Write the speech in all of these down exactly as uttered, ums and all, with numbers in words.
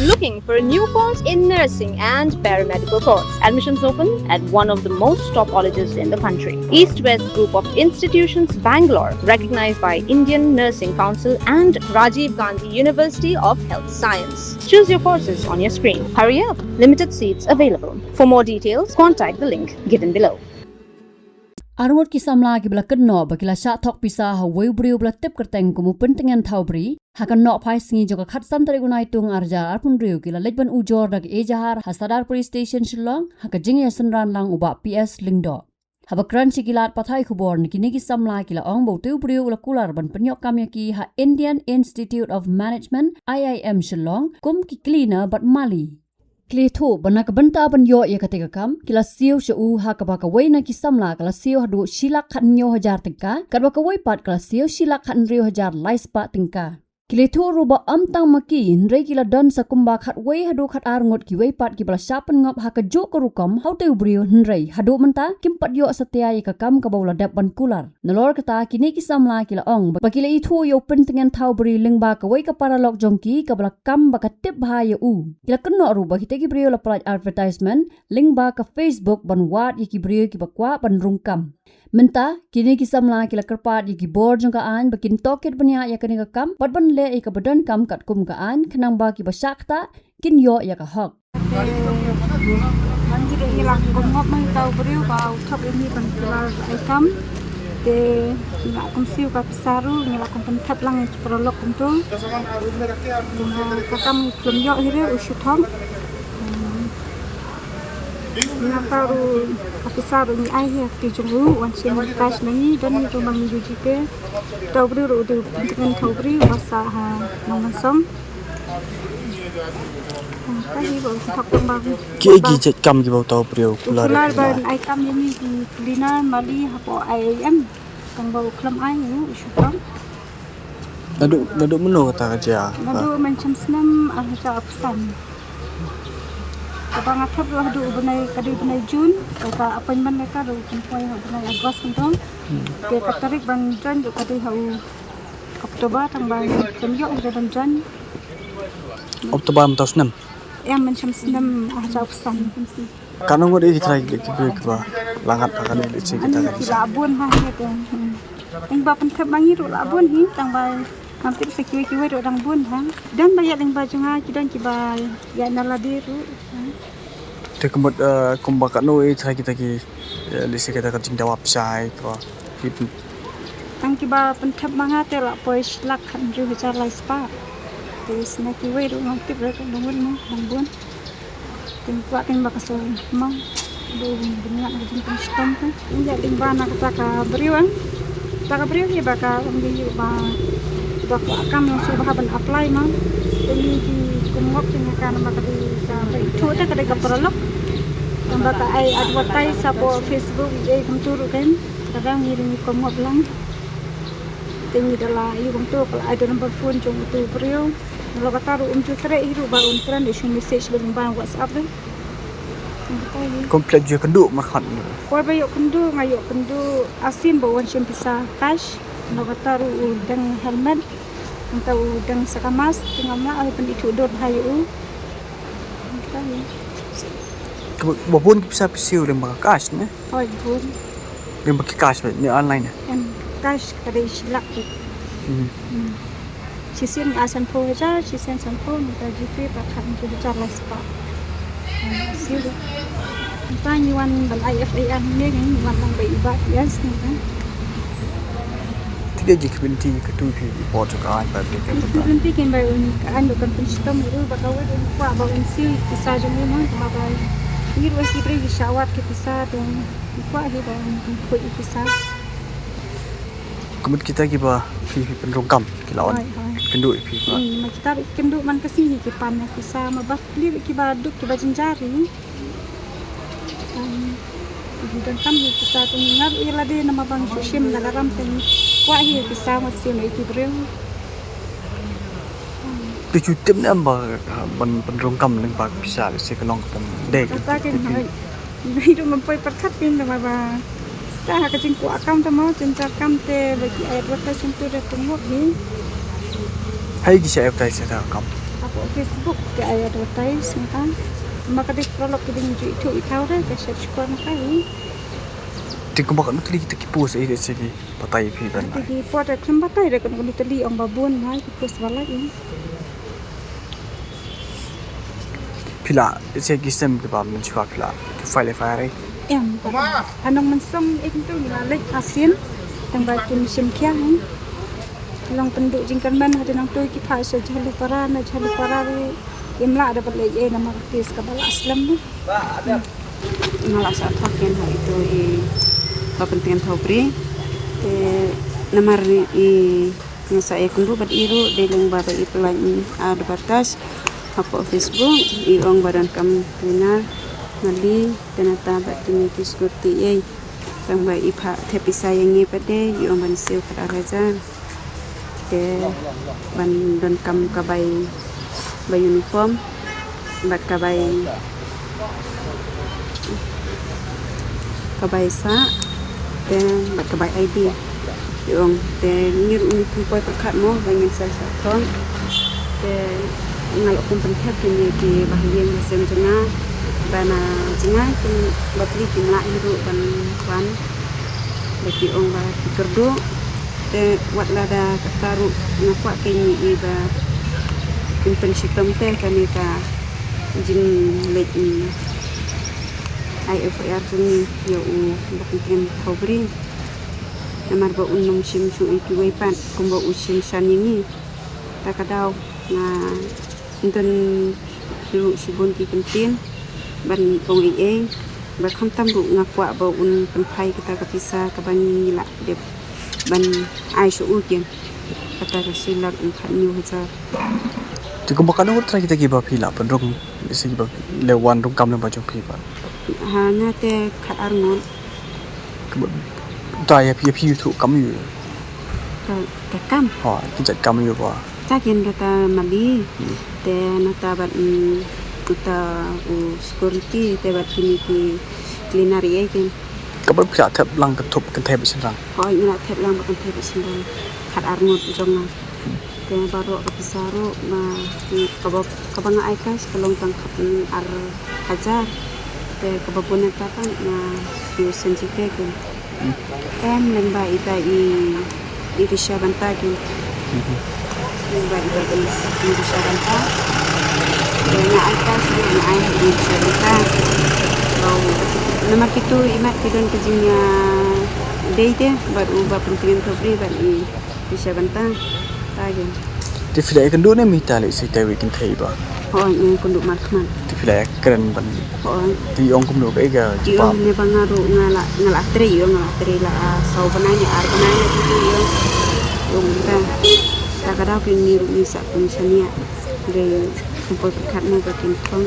Looking for a new course in nursing and paramedical course? Admissions open at one of the most top colleges in the country. East West Group of Institutions, Bangalore, recognized by Indian Nursing Council and Rajiv Gandhi University of Health Science. Choose your courses on your screen. Hurry up, limited seats available. For more details, contact the link given below. Arngut ki samla kiba la kynnoh ba ki la shah thok pisa ha uwei u briew ba la tip kyrteng kum u Pyntngen Thawbri ha ka nohphai sngi jong ka khatsan tarik u Naitung arhajar arphew hynriew ki la leit ban ujor da ka ejahar ha Sadar Police Station Shillong ha ka jingïasynran lang u Bah P S Lyngdoh. Haba kren sha ki lad pathai khubor na kine ki samla ki la ong ba utei u briew u la kular ban pynïoh kam ïa ki ha Indian Institute of Management, I I M Shillong, kum ki cleaner bad mali. Ki la ïathuh ba na ka bynta ban ïoh ïa katei ka kam ki la siew sha u ha kaba kawei na ki samla ka la siew haduh shi lak khathynñiew hajar tyngka, katba kawei pat ka la siew shi lak khathynriew hajar lai spah tyngka. Ki la ïathuh ruh ba ym tang ma ki hynrei ki la don sa kumba khatwei haduh khatar ngut kiwei pat kiba la shah pynngop ha kajuh ka rukom ha utei u briew hynrei haduh mynta kim pat ïoh satia ïa ka kam kaba u la dep ban kular. Nalor kata kine ki samla ki la ong ba ki la ithuh ïa u Pyntngen Thawbri lyngba kawei ka paralok jong ki kaba la kam ba ka tip bha ïa u. Ki la kynnoh ruh ba kitei ki briew la pynlait advertisement lyngba ka Facebook ban wad ïa ki briew kiba kwah ban rung kam. Mynta kine ki samla ki la kyrpad ïa ki bor jong ka aiñ ba kin tohkit bniah ïa kane ka kam bad ban leh ïa kaba donkam katkum ka aiñ khnang ba kiba shah ktah kin ïoh ïa ka hok. Te ngi la kynnoh ma uta u briew ba u thok ïa ngi ban kular ai kam. Te ngi la kum siew ka pisa ruh ngi la kum pynthep lang ïa ki paralok kumto. Ka kam ngi khlem ïoh hi re u shu thok. Nangta ruh ka pisa ruh ngi ai hi ha kti jong u wan sien cash na ngi don ngi jong ba ngi ju GPay. Uta u briew ruh u dei u Pyntngen Thawbri uba sah ha Nongmynsong. Kiei ki jait kam kiba uta u briew u kular? Kular ban ai kam ïa ngi ki cleaner mali hapoh I I M. Tang ba u khlem ai u shu kam. Naduh naduh mynno kata ka jia? Naduh mynshem snem arhajar arphew san. Kaba nga thep ruh haduh u bnai, ka dei bnai June. Ka appointment letter ruh kan poi ha u bnai August kumto. Te ka tarik ban join ruh ka dei ha u October tang ba khlem ïoh hi ban join. October mynta u snem? Em, mynshem snem arhajar arphew san. Katno ngut ïa ki trai ki briew kiba la ngat ha kane lehse kita ka jingshah? Ki la bun ha ngi te. Tang ba pynthep ma ngi ruh la bun hi tang ba ngam tip sa kiwei kiwei ruh dang bun ha. Don ba ïaid lyngba jong nga ki don kiba ïaid na lade ruh. Te kumba, eh, kumba katno ïa ki trai kita ki, eh, lehse kita ka jingdawa pisa ïa kiba Tang kiba pynthep ma nga te la poi shi lak khathynriew hajar lai spah. Te sna kiwei ruh ngam tip re ka dang bun ma dang bun. Te ngi kwah kein ba ka shu ma dei bniah ka jingpynshitom ka. Ngi ïaid lyngba na kata ka briew, eh. Kata ka briew hi ba ka ong dei ba ba kwah kam ngi shu ba ban apply ma. Te ngi ki kum ngop kein ka namar ka dei ka ba ithuh te ka dei ka paralok. Tang ba ka ai advertise hapoh Facebook ei kumtu ruh kein. Kata ngi ruh ngi kum ngop lang. Te ngi da la ïoh kumto ka la ai da number phone jong uto u briew. Nalor kata ruh um ju treh hi ruh ba un kren da shu message ba lyngba WhatsApp de. Kum phi la ju kynduh markhot? Por ba ïoh kynduh nga ïoh kynduh arsien ba wan shim pisa cash. Nalor kata ruh u dang helmet. Nangta u dang sa ka mask te ngam lah ai pynithuh dur bha ïa u. Kata hi. Ba bun ki pisa phi siew lyngba ka cash ne? Hooid bun. Lyngba ki cash beit ne online ne? Em, cash ka dei shi lak beit. Hmm. Hmm. Shisien nga ai sanphew hajar, shisien sanphew, nangta GPay pat khathynriew hajar lai spah. Em, siew beit. Nangta ngi wan ban ai FIR hangne ngi wan lang ba i Bah P S nangta. Te kaei jingkyrpad ïa katu ki por jong ka aiñ ba dei ka. Jingkyrpad kein ba un ka aiñ ba kan pynshitom ïa u ba kawei ruh un kwah ba un siew ïa ki pisa jong u mo, ba ba ngi ruh ki briew ki shah wad ki pisa te ngi kwah hi ba un khuid ïa ki pisa. Ka mut kita kiba phi phi pynrung kam ki la wan. Hooid, hooid. Kynduh ïa phi ba. Hmm, ma kita ruh kynduh man ka sngi hi ki pan ïa ki pisa ma ba phi ruh kiba duk kiba jynjar hi. Em, ngi donkam hi pisa te ngi ngap ïa lade namar ba ngi shu shim da ka ram te ngi kwah hi pisa ngut siew ïa ki briew. Te shu tip ne em ba ban pynrung kam lyngba pisa lehse ka long ka pom dei. Kata kein hooid. Ngi ruh ngam poi pyrkhat kein namar ba ka ha ka jingkwah kam te mo jynjar kam te ba ki advertise kumtu de pynngop hi. Haei ki sha advertise ïa ka kam? Ka Facebook te ai advertise mynta. Ma ka dei paralok ki dei ju ithuh ithaw re ka shet shkor na ka hi. Te kumba ka nutri kita ki post ai de se ki batai phi ban. Te ki post ai khlem batai re ka nutri ong ba bun na ki post ba lai. Phi la se ki sem ki ba men chwa phi la ki file F I R ai. Em. Anong men song ek tu ni la lek asin. Tang ba kim shim kia hin. Long pendu jingkyrmen hadien nangtu ki pha sha Jhalupara na Jhalupara ri im lah da ba leh e namar tis ka ba la slem ni. Nga la sa thok ken ha itu i ba penting thau bri. Te namar i nga sa e kundu bad iru de leng ba ba i pelai ni advertise hapo Facebook i ong ba don kam cleaner mali tenata ba tini ki security e. Tang ba i pha thep i sa yang i pade i ong ban siu khat ar hajar. Te ban don kam ka bai ba uniform bad ka bai ka bai sa te bad ka bai I D. Yung te ngir uni pun poi pakat mo ba ngin sa sa thong. Te ngal okum pen thep ni ki ba hiyeng ba sem janga ba na janga kin ba pli kin la hiru ban wan. Ba ki ong ba ki kerdu. Te wat lada kata ruh nga kwah ke ngi i ba in pynshitom te kane ka jingleit i I F I R jong ngi ïa u ba ki ken khawbri. Namar ba un nym shim shu i kiwei pat kumba u shim shan ïa ngi. Ta ka daw nga don ruh shibun ki kyntien ban ong ei ei ba khamtam ruh nga kwah ba un pynphai kata ka pisa kaba ngi lah dep ban ai sha u kin kata ka shi lak un khat hynñiew hajar. Te kumba katno trai kita kiba phi lah pynrung, isi kiba le wan rung kam lem ba jong phi ba. Ha nga te khat ar ngut. Kumba ta ïa phi, ïa phi tu kam ïa. Ka, ka kam. Ha, ki jait kam ïa ba. Ta kin kata mali. Hmm. Te nata bad, mm, kata u security te bad kini ki cleaner ïa kin. Kaba phi lah thep lang ka thup kan thep shin rang. Hoi, ngi lah thep lang ba kan thep shin rang. Khat ar ngut jong nga. Te baroh ka pisa ruh ma kaba, kaba nga ai cash ka long tang khat ar hajar. Te kaba bun nata kan nga shu send GPay kin. Em leng ba ita i, i pisa bynta kin. Leng ba ita i, i pisa bynta. Te nga ai cash ruh nga ai i pisa bynta. Namar kitu imat ki don ka jingïadei te bad u ba pyntriem to bri bad i pisa bynta. Ta kin. Te phi la ïakynduh ne mita leh sa ita wei kynthei ba. Hooid, nga ïakynduh markhmat. Te phi la ïakren ban. Hooid. Te ong kumno ka ïa ka jubab. Ong ne ba nga ruh nga la, nga la trei, ong nga la trei la, ah, saw bnai ne ar bnai ne te ong. Ong ta. Ta ka daw kin ngi ruh ngi sa kum shania. Dei kum poi pyrkhat mo ba kin khong.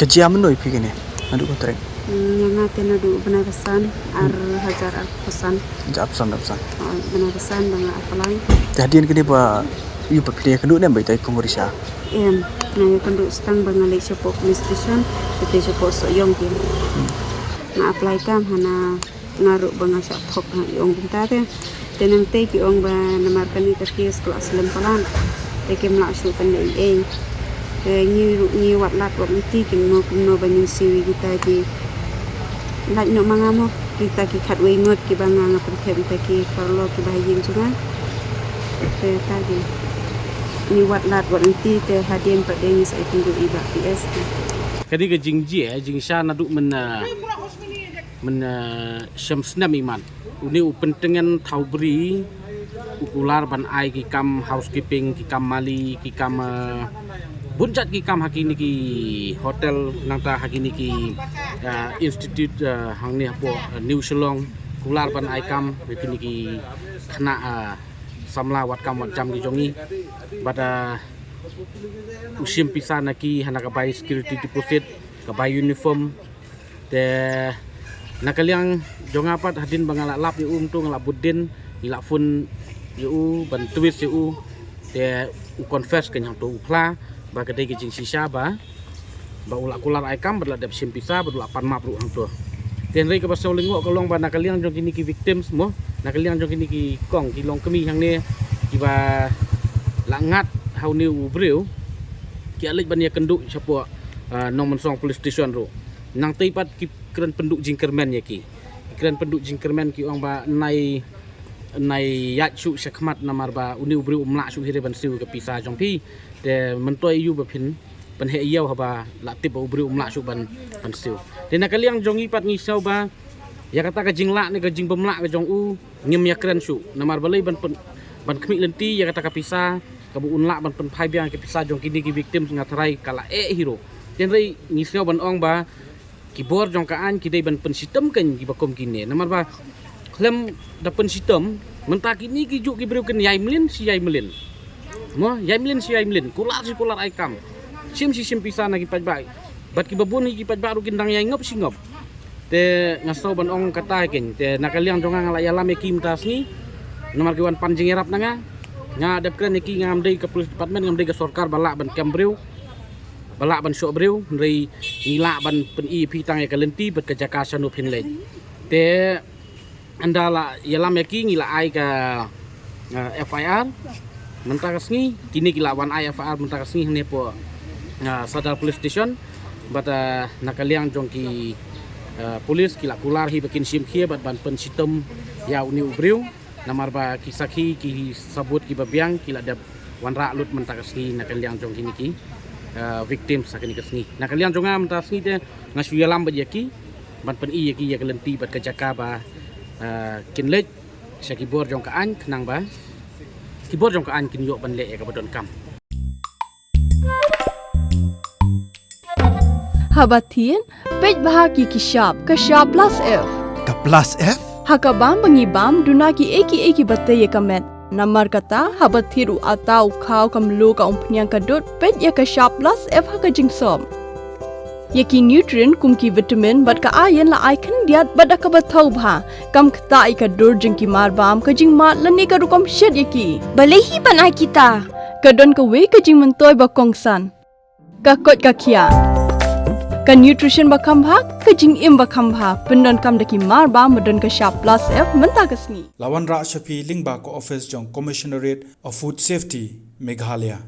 Ka jia mynno ïa phi kane? Naduh ka trei. Hmm, ïa nga te naduh bnai ba san, ar hajar arphew san. Hajar arphew san, arphew san. Oh, bnai ba san ba nga apply. Te hadien kane ba ïa ba phi ïakynduh ne ba ita i kong Risha? Em, nga ïakynduh stang ba nga leit shapoh police station, te shapoh Sohiong kin. Hmm. Nga apply kam hana nga ruh ba nga shah thok ha i ong bynta te. Te nangtei ki ong ba namar kane ka case ka la slem palat. Te kim lah shuh pynleh ei ei. Te ngi ruh ngi wat lad wat lynti kumno kumno ba ngin siew ïa kita ki. Lait noh ma nga mo kita ki khatwei ngut kiba nga nga pynthep ïa kita ki paralok kiba ha ïing jong nga. Te ta ki ngi wat lad wat lynti te hadien pat de ngi sa ïakynduh i Bah P S. Ka dei ka jingjia, eh, jingshisha naduh myn, eh, myn, eh, shem snem imat. Une u pyntngen Thawbri u kular ban ai ki kam housekeeping, ki kam mali, ki kam, eh, bun jait ki kam ha kine ki hotel, nangta ha kine ki, eh, institute, eh, hangne hapoh, eh, New Shillong, kular ban ai kam ha kine ki khynnah, eh, samla wat kam wat jam ki jong ngi. Bad, eh, u shim pisa na ki hana ka bai security deposit, ka bai uniform, te na ka liang jong nga pat hadien ba nga la lap ïa u mynta nga la bud dien, ngi la phone ïa u ban twist ïa u, te u confess ka hangto u phla ba ka dei ka jingshisha ba, ba u la kular ai kam bad la dep shim pisa bad u la pan map ruh hangto. Te hynrei kaba sngewlyngngoh ka long ba na ka liang jong kine ki victims mo, na ka liang jong kine ki kong ki longkmie hangne kiba la ngat ha une u briew, ki ïa leit ban ïa kynduh shapoh, ah, Nongmynsong Police Station ruh. Nangtei pat ki kren pynduh jingkyrmen ïa ki. Ki kren pynduh jingkyrmen ki ong ba nai, nai ïaid shuh shakhmat namar ba une u briew um lah shuh hi re ban siew ka pisa jong phi. Te myntoi ïa u ba phin pynheh ïa u haba la tip ba u briew um lah shuh ban, ban siew. Te na ka liang jong ngi pat ngi sngew ba ïa kata ka jinglah ne ka jingbymlah ka jong u ngim ïa kren shuh. Namar balei ban pyn-, ban khmih lynti ïa kata ka pisa kaba un lah ban pynphai biang ka pisa jong kine ki victims nga tharai ka la eh hi ruh. Te hynrei ngi sngew ban ong ba ki bor jong ka aiñ ki dei ban pynshitom kein kiba kum kine. Namar ba khlem da pynshitom, mynta kine ki juh ki briew kin ïai mlien shi ïai mlien. Mo, ïai mlien shi ïai mlien, kular shi kular ai kam. Shim shi shim pisa na ki paidbah. Bad kiba bun hi ki paidbah ruh kin dang ïai ngop shi ngop. Te nga sngew ban ong kata kein. Te na ka liang jong nga nga la ïalam ïa ki mynta sngi. Namar ki wan pan jingïarap na nga. Nga dep kren ïa ki, ngam dei ka police department, ngam dei ka sorkar ba lah ban kem briew, ba lah ban shoh briew, hynrei ngi lah ban pyni ïa phi tang ïa ka lynti bad ka jaka shano phin leit. Te ynda la ïalam ïa ki ngi la ai ka, ah, F I R mynta ka sngi, kine ki la wan ai F I R mynta ka sngi hangne hapoh, ah, Sadar Police Station. Bad, ah, na ka liang jong ki, ah, police ki la kular hi ba kin shim khia bad ban pynshitom ïa une u briew. Namar ba ki sakhi ki sabut kiba biang ki la dep wanrah lut mynta ka sngi na ka liang jong kine ki, ah, victims ha kane ka sngi. Na ka liang jong nga mynta ka sngi te nga shu ïalam bad ïa ki ban pyni ïa ki ïa ka lynti bad ka jaka ba, ah, kin leit sha ki bor jong ka aiñ khnang ba ki bor jong ka aiñ kin ïoh ban leh ïa kaba donkam. Haba thied, peit bha ki ki shap, ka shap plus F. Ka plus F? Ha ka bam ba ngi bam, duna ki ei ki ei kiba tei ïa ka met. Namar kata, haba thied u atta u khaw ka mluh ka umphniang ka dud, peit ïa ka shap plus F ha ka jingsop. Ïa ki nutrient kum ki vitamin bad ka iron la ai khyndiat bad da kaba thaw bha. Kam ktah ïa ka dur jong ki mar bam, ka jingmad lane ka rukom shet ïa ki. Balei hi ban ai kita? Ka don kawei ka jingmyntoi ba kongsan. Ka koit ka khiah. Ka nutrition ba kham bha, ka jingim ba kham bha. Pyndonkam da ki mar bam ba don ka shap plus F mynta ka sngi. La wanrah sha phi lyngba ka office jong Commissionerate of Food Safety, Meghalaya.